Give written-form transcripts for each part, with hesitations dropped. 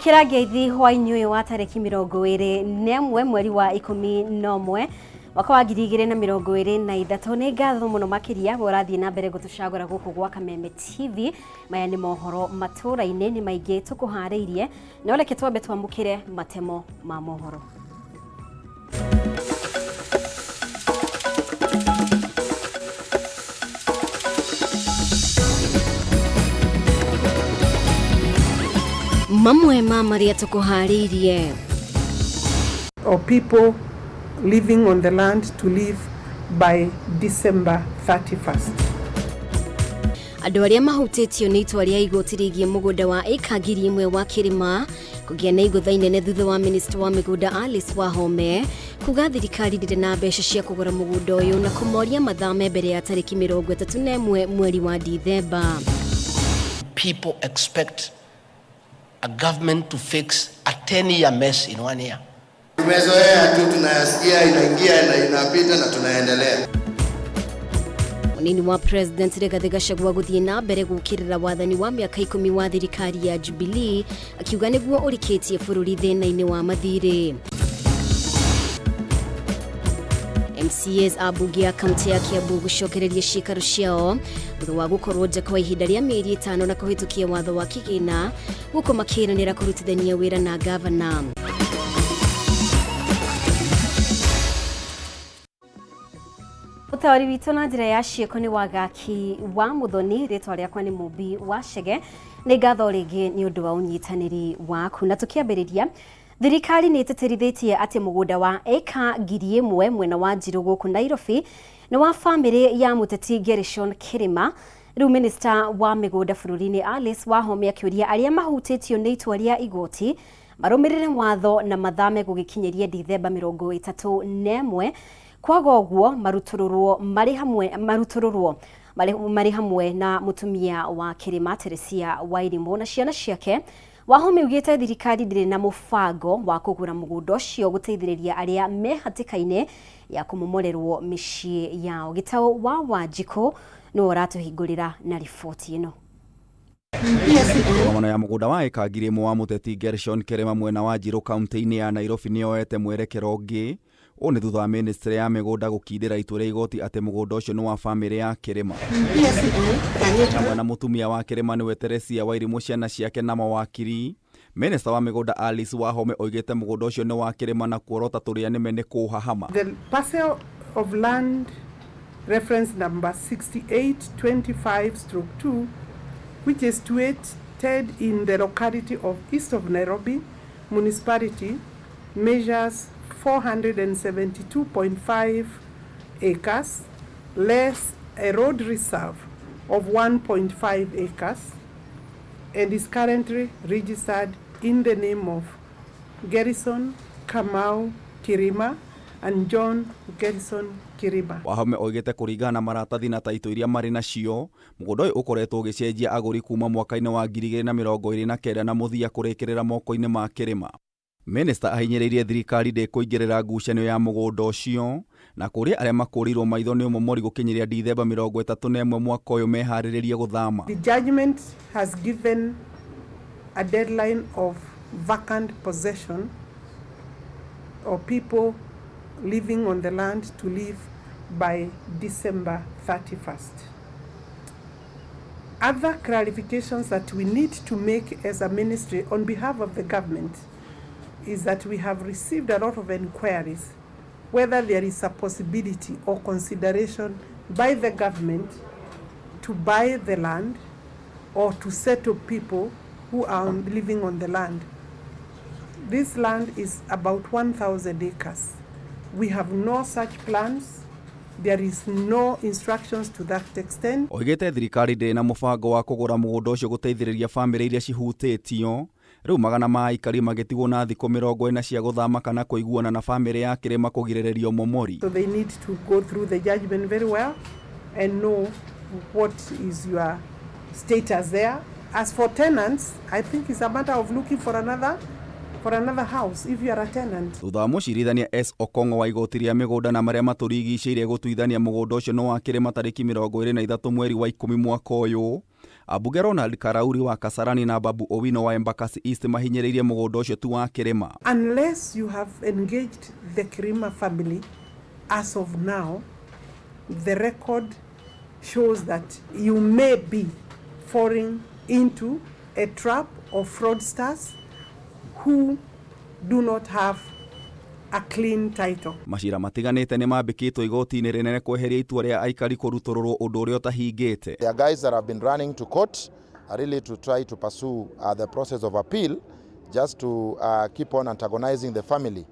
Amũkĩra ngeithi hwainĩ ũyũ wa tarĩki 21 mweri wa 11 mwaka wa 2023. Nĩ ngatho mũno makĩria we ũrathiĩ na mbere gũtũcagũra gũkũ gwa Kameme TV. Maya nĩ mohoro matũra-inĩ, nĩ maingĩ tũkũharĩirie, no reke twambe twamũkĩre matemo ma mohoro. Mamwe ma marĩa tũkũharĩirie. Or people living on the land to leave by December 31st. Andũ arĩa mahutĩtio nĩ itua rĩa igoti rĩgiĩ mũgũnda wa ĩka 1000 wa Kĩrĩma kũgĩa na igũtha inene thutha wa minista wa mĩgũnda Alice Wahome kuga thirikari ndĩrĩ na mbeca cia kũgũra mũgũnda ũyũ na kũmoria mathame mbere ya tarĩki 31 mweri wa Dithemba. People expect a government to fix a 10-year mess in 1 year. Tumezoea tu, tunayasikia inaingia na inapita na tunaendelea. Munini wa President Rigathi Gachagua gũthiĩ na mbere gũkĩrĩra wathani wa mĩaka 10 wa thirikari ya Jubilee akiuga nĩguo ũrikĩtie bũrũri thĩna-inĩ wa mathirĩ. MCAs a mbunge ya kaunti ya Kiambu gũcokereria ciikaro ciao thutha wa gũkorwo nja kwa ihinda rĩa mĩeri 5 na kũhĩtũkia watho wa kĩgĩna gũkũ makĩranĩra kũrutithania wĩra na gavana. Ũtaũri witũ na njĩra ya ciĩko nĩ Wagaki wa Mũthoni, rĩtwa rĩakwa nĩ Mũmbi wa Chege. Nĩ ngatho rĩngĩ nĩ ũndũ wa ũnyitanĩri waku. Na tũkĩambĩrĩria, thirikari nĩ ĩtĩtĩrithĩtie atĩ mũgũnda wa ĩka 1000 mwena wa Njirũ gũkũ Nairobi nĩ wa famĩlĩ ya mũteti Gerishon Kĩrĩma. Rĩu minista wa mĩgũnda bũrũri-inĩ Alice Wahome akĩũria arĩa mahutĩtio nĩ itua rĩa igoti marũmĩrĩre watho na mathame gũgĩkinyĩria Dithemba 31, kwaga ũguo marutũrũrwo marĩ hamwe marutũrũrwo marĩ hamwe na mũtumia wa Kĩrĩma Teresia Wairimũ na ciana ciake. Wahome augĩte thirikari ndĩrĩ na mũbango wa kũgũra mũgũnda ũcio gũteithĩrĩria arĩa me hatĩka-inĩ ya kũmomorerwo mĩciĩ yao. Gĩtaũ wa Wanjikũ nĩwe ũratũhingũrĩra na riboti ĩno. Ngomano ya mũgũnda wa ĩka 1000 wa mũteti Gershon Kĩrĩma mwena wa Njirũ kaunti-inĩ ya Nairobi nĩ yoete mwerekero ũngĩ. Ũũ nĩ thutha wa ministry ya mĩgũnda gũkindĩra itua rĩa igoti atĩ mũgũnda ũcio nĩ wa famĩlĩ ya Kĩrĩma. Hamwe na mũtumia wa Kĩrĩma nĩwe Teresia Wairimũ, ciana ciake na mawakiri. Minista wa mĩgũnda Alice Wahome oigĩte mũgũnda ũcio nĩ wa Kĩrĩma na kuorota tũrĩa nĩme nĩ kũũhahama. The parcel of land reference number 6825/2, which is situated in the locality of East of Nairobi Municipality, measures 472.5 acres, less a road reserve of 1.5 acres, and is currently registered in the name of Gerrison Kamau Kirima and John Gerrison Kirima. Wahome oigĩte kũringana na maratathi na taito iria marĩ nacio, mũgũnda ũyũ ũkoretwo ũgĩcenjia agũri kuma mwaka-inĩ wa 2029 na mũthia kũrĩkĩrĩra moko-inĩ ma Kĩrĩma. Minista ahinyĩrĩirie thirikari ndĩkũingĩrĩra ngucanio ya mũgũnda ũcio na kũria arĩa makũrĩirwo maitho nĩ ũmomori gũkinyĩria Dithemba 31 mwaka ũyũ meharĩrĩrie gũthama. The judgment has given a deadline of vacant possession of people living on the land to leave by December 31st. Other clarifications that we need to make as a ministry on behalf of the government is that we have received a lot of inquiries whether there is a possibility or consideration by the government to buy the land or to settle people who are living on the land. This land is about 1,000 acres. We have no such plans. There is no instructions to that extent. Oigĩte thirikari ndĩrĩ na mũbango wa kũgũra mũgũnda ũcio gũteithĩrĩria famĩlĩ iria cihutĩtio. Rĩu magana ma aikari magĩtigwo na thikũ 40 cia gũthama kana kũiguana na famĩlĩ ya Kĩrĩma kũgirĩrĩria ũmomori. So they need to go through the judgment very well and know what is your status there. As for tenants, I think it's a matter of looking for another for another house if you are a tenant. Thutha wa mũcirithania S Okong'o wa igoti rĩa mĩgũnda na marĩa matũrigicĩirie gũtuithania mũgũnda ũcio nĩ wa Kĩrĩma tarĩki 23 mweri wa 10 mwaka ũyũ, ambunge Ronald Karauri wa Kasarani na Babu Owino wa Embakasi East mahinyĩrĩirie mũgũnda ũcio tu wa Kĩrĩma. Unless you have engaged the Kirima family as of now, the record shows that you may be falling into a trap of fraudsters who do not have a clean title. Macira matiganĩte nĩ mambĩkĩtwo igoti-inĩ rĩnene kweheria itua rĩa aikari kũrutũrũrwo ũndũ ũrĩa ũtahingĩte. There are guys that have been running to court really to try to pursue the process of appeal just to keep on antagonizing the family.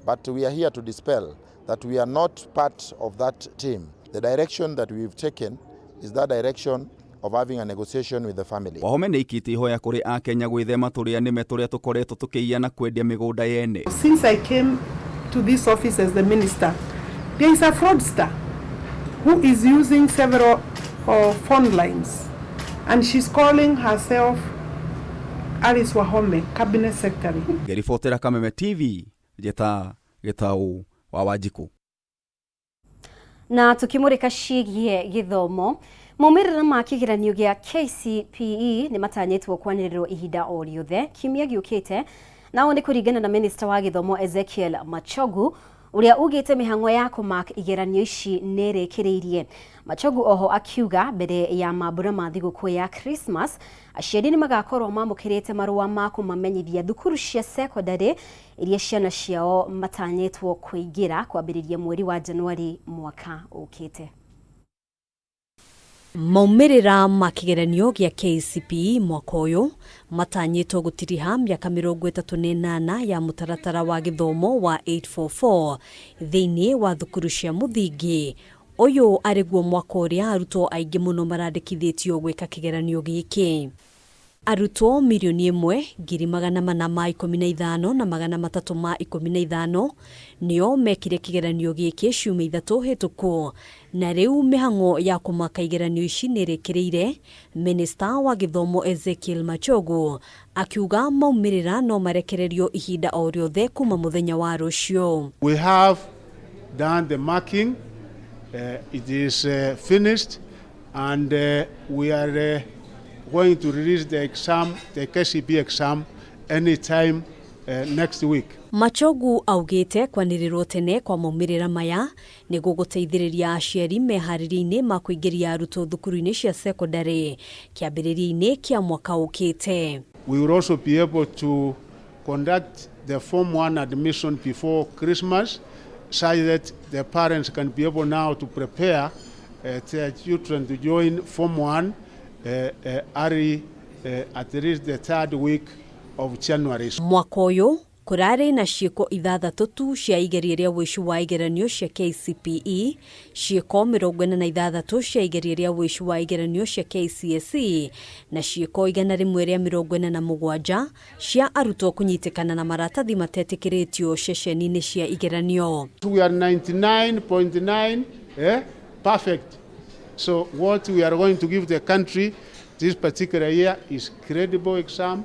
But we are here to dispel that we are not part of that team. The direction that we've taken is that direction of having a negotiation with the family. Wahome nĩ ikĩtie ihoya kũrĩ akenya gwĩthema tũrĩa nĩme tũrĩa tũkoretwo tũkĩiya na kwendia mĩgũnda yene. Since I came to this office as the minister, there is a fraudster who is using several phone lines, and she's calling herself Alice Wahome, Cabinet Secretary. Ngĩribotera Kameme TV, njĩta Gĩtaũ wa Wanjikũ. Na tukimurika ciĩgiĩ gĩthomo, maumĩrĩra ma kĩgeranio gĩa KCPE nĩ matanyĩtwo kwanĩrĩrwo ihinda o rĩothe kiumia gĩũkĩte, na ũũ nĩ kũringana na minista wa gĩthomo Ezekiel Machogu ũrĩa ugĩte mĩhang'o ya kũmark igeranio ici nĩ ĩrĩkĩrĩirie. Machogu oho akiuga mbere ya mambura ma thigũkũ ya Christmas aciari nĩ magakorwo mamũkĩrĩte marũa ma kũmamenyithia thukuru cia secondary iria ciana ciao matanyĩtwo kũingĩra kwambĩrĩria mweri wa Januari mwaka ũkĩte. Maumĩrĩra ma kĩgeranio gĩa KCPE mwaka ũyũ matanyĩtwo gũtiriha mĩaka 38 ya mũtaratara wa gĩthomo wa 844 thĩinĩ wa thukuru cia mũthingi. Ũyũ arĩguo mwaka ũrĩa arutwo aingĩ mũno marandĩkithĩtio gwĩka kĩgeranio gĩkĩ. Arutwo 1,415,315 nĩo mekire kĩgeranio gĩkĩ ciumia 3 hĩtũku, na rĩu mĩhang'o ya kũmaka igeranio ici nĩ ĩrĩkĩrĩire. Minista wa gĩthomo Ezekiel Machogu akiuga maumĩrĩra no marekererio ihinda o rĩothe kuma mũthenya wa rũciũ. We have done the marking, it is finished, and we are going to release the exam, the KCPE exam, anytime next week. Machogu augite kwanĩrĩrwo tene kwa maumĩrĩra maya nĩ gũgũteithĩrĩria aciari meharĩria-inĩ ma kũingĩria arutwo thukuru-inĩ cia secondary kĩambĩrĩria-inĩ kĩa mwaka ũkĩte. We will also be able to conduct the Form 1 admission before Christmas such that the parents can be able now to prepare their children to join Form 1 early, at least the third week of January. Mwaka ũyũ kũrarĩ na ciĩko 6 tu cia igeria rĩa ũici wa igeranio cia KCPE, ciĩko 46 cia igeria rĩa ũici wa igeranio cia KCSE na ciĩko 147 cia arutwo kũnyitĩkana na maratathi matetĩkĩrĩtio ceceni-inĩ cia igeranio. We are 99.9 perfect. So what we are going to give the country this particular year is credible exam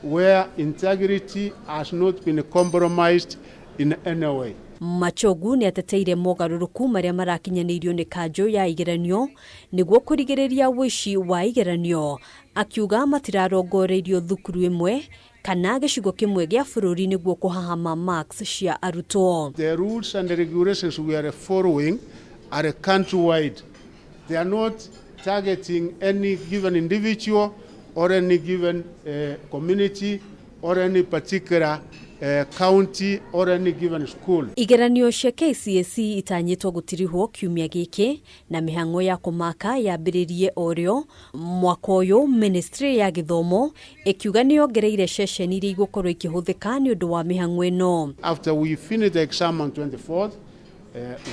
where integrity has not been compromised in any way. Machogu nĩ ateteire mogarũrũku marĩa marakinyanĩirio nĩ kanjũ ya igeranio nĩguo kũrigĩrĩria ũici wa igeranio, akiuga matirarongoreirio thukuru ĩmwe kana gĩcigo kĩmwe gĩa bũrũri nĩguo kũhahama marks cia arutwo. The rules and the regulations we are following are countrywide. They are not targeting any given individual or any given community or any particular county or any given school. Igeranio cia KCSE itanyĩtwo gũtirihwo kiumia gĩkĩ na mĩhang'o ya kũmaka yambĩrĩrie orĩo mwaka ũyũ. Ministry ya gĩthomo ĩkiuga nĩ yongereire ceceni iria igũkorwo ikĩhũthĩka nĩ ũndũ wa mĩhang'o ĩno. After we finish the exam on 24th,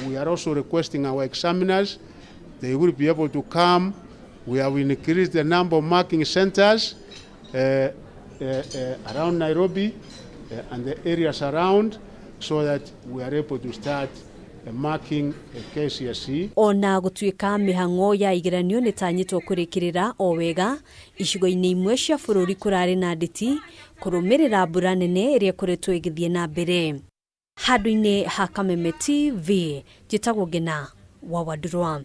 we are also requesting our examiners, they will be able to come. We have increased the number of marking centers around Nairobi and the areas around, so that we are able to start marking KCSE. Ona gũtuĩka mĩhang'o ya igeranio nĩ tanyĩtwo kũrĩkĩrĩra o wega, icigo-inĩ imwe cia bũrũri kũrarĩ na nditi kũrũmĩrĩra mbura nene ĩrĩa ĩkoretwo ĩgĩthiĩ na mbere. Handũ-inĩ ha Kameme TV, njĩtagwo Ngina wa Wandurwa.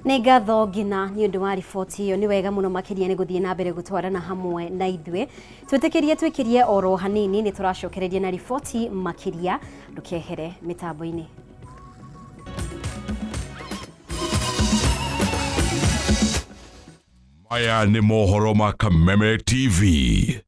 Nĩ ngatho Ngina nĩ ũndũ wa riboti ĩyo. Nĩ wega mũno makĩria nĩ gũthiĩ na mbere gũtwarana hamwe na ithuĩ. Twĩtĩkĩrie twĩkĩrie oro hanini, nĩ tũracokereria na riboti makĩria, ndũkehere mĩtambo-inĩ. Maya nĩ mohoro ma Kameme TV.